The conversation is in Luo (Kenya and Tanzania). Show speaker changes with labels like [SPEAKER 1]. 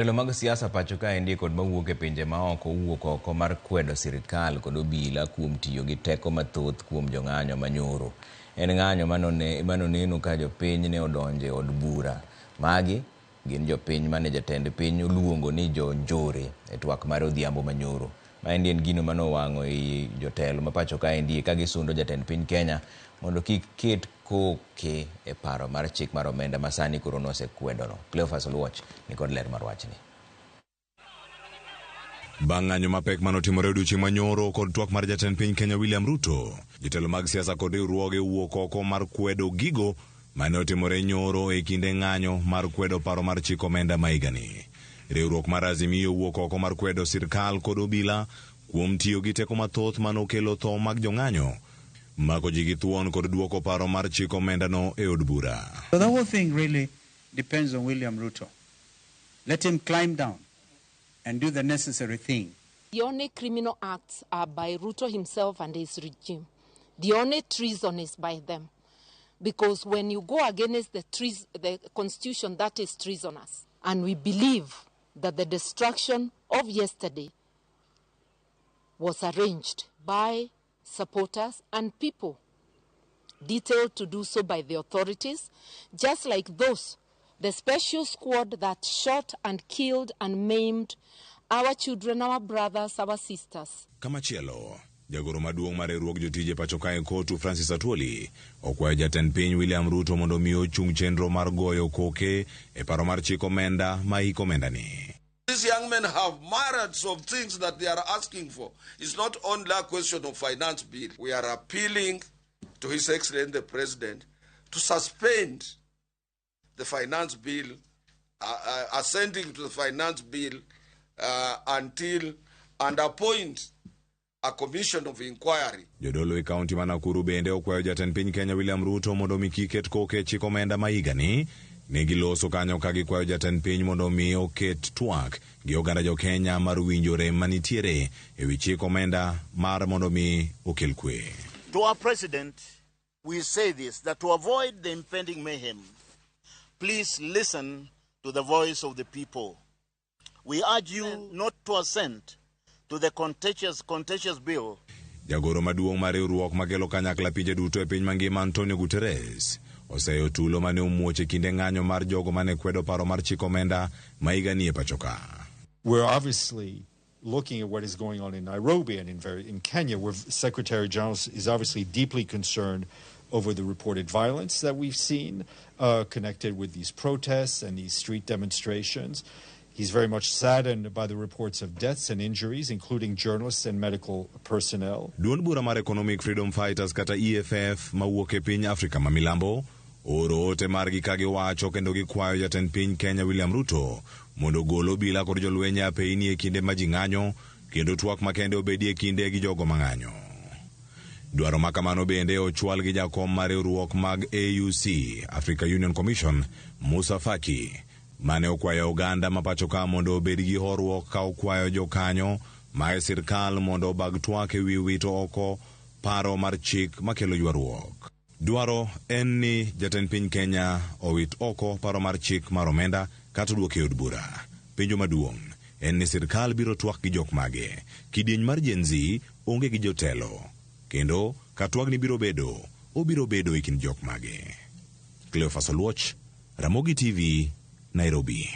[SPEAKER 1] Jotelo mag siasa pacho kaendi kod mawuok e pinje maoko owuok oko mar kwedo sirkal kod obila kuom tiyo gi teko mathoth kuom jong'anyo manyoro. En ng'anyo manoneno ka jopiny ne odonjo e od bura. Magi gin jopiny mane jatend piny oluongo ni jo njore e twak mare odhiambo manyoro. Maendi en gino mane owang'o i jotelo ma pacho kaendi ka gisundo jatend piny Kenya mondo kik ket koke e paro mar chik mar omenda ma sani koro nosekwedono. Cleophas Oluoch nikod ler mar wachni.
[SPEAKER 2] Bang' ng'anyo mapek manotimore odiochieng' manyoro kod twak mar jatend piny Kenya William Ruto, jotelo mag siasa kod riwruoge owuok oko mar kwedo gigo mane otimore nyoro e kinde ng'anyo mar kwedo paro mar chik omenda ma higani. Riwruok mar Azimio owuok oko mar kwedo sirkal kod obila kuom tiyo gi teko mathoth manokelo tho mag jong'anyo, mako ji gi thuon kod duoko paro mar chik omendano e od bura.
[SPEAKER 3] So the whole thing really depends on William Ruto. Let him climb down and do the necessary thing.
[SPEAKER 4] The only criminal acts are by Ruto himself and his regime. The only treason is by them. Because when you go against the constitution, that is treasonous. And we believe that the destruction of yesterday was arranged by supporters and people detailed to do so by the authorities, just like those, the special squad that shot and killed and maimed our children, our brothers, our sisters.
[SPEAKER 2] Kamachielo, jagoro maduong' mar riwruog jotije pacho kae Kotu Francis Atwoli okwayo jatend piny William Ruto mondo mi ochung chenro mar goyo koke e paro mar chik omenda ma hik omenda ni.
[SPEAKER 5] These young men have myriads of things that they are asking for. It's not only a question of finance bill. We are appealing to His Excellency the President to suspend the finance bill, assenting to the finance bill until and appoint a commission of inquiry.
[SPEAKER 2] Jodolo e kaunti ma Nakuru bende okwayo jatend piny Kenya William Ruto mondo mi kik ket koke e chik omenda ma higani. Ne giloso kanyo ka gikwayo jatend piny mondo mi oket twak gi oganda jo Kenya mar winjo rem manitiere e wi chik omenda mar mondo mi okel kwe.
[SPEAKER 6] To our president, we say this, that to avoid the impending mayhem, please listen to the voice of the people. We urge you not to assent to the contentious bill.
[SPEAKER 2] Jagoro maduong' mar riwruok makelo kanyakla pinje duto e piny mangima Antonio Guterres oseyo tulo mane omuoch e kinde ng'anyo mar jogo mane kwedo paro mar chik omenda ma higani e pacho ka.
[SPEAKER 7] We're obviously looking at what is going on in Nairobi and in Kenya, where Secretary General is obviously deeply concerned over the reported violence that we've seen connected with these protests and these street demonstrations. He's very much saddened by the reports of deaths and injuries, including journalists and medical personnel.
[SPEAKER 2] Duond bura mar Economic Freedom Fighters kata EFF mawuok e piny Afrika ma milambo ooro ote margi ka giwacho kendo gikwayo jatend piny Kenya William Ruto mondo ogol obila kod jolweny e apeyni e kinde ma ji ng'anyo kendo twak makende obedi e kinde gi jogo mang'anyo. Dwaro ma kamano bende ochwal gi jakom mar riwruok mag AUC Africa Union Commission Musa Faki mane okwayo oganda ma pacho ka mondo obed gi horuok ka okwayo jokanyo ma e sirkal mondo obag twak e wi wito oko paro mar chik makelo ywaruok. Dwaro en ni jatend piny Kenya owit oko paro mar chik mar omenda kata oduoke e od bura. Penjo maduong' en ni sirkal biro twak gi jok mage. Kidieny mar Gen Z onge gi jotelo. Kendo ka twagni biro bedo, obiro bedo e kind jok mage. Cleophas Oluoch, Ramogi TV, Nairobi.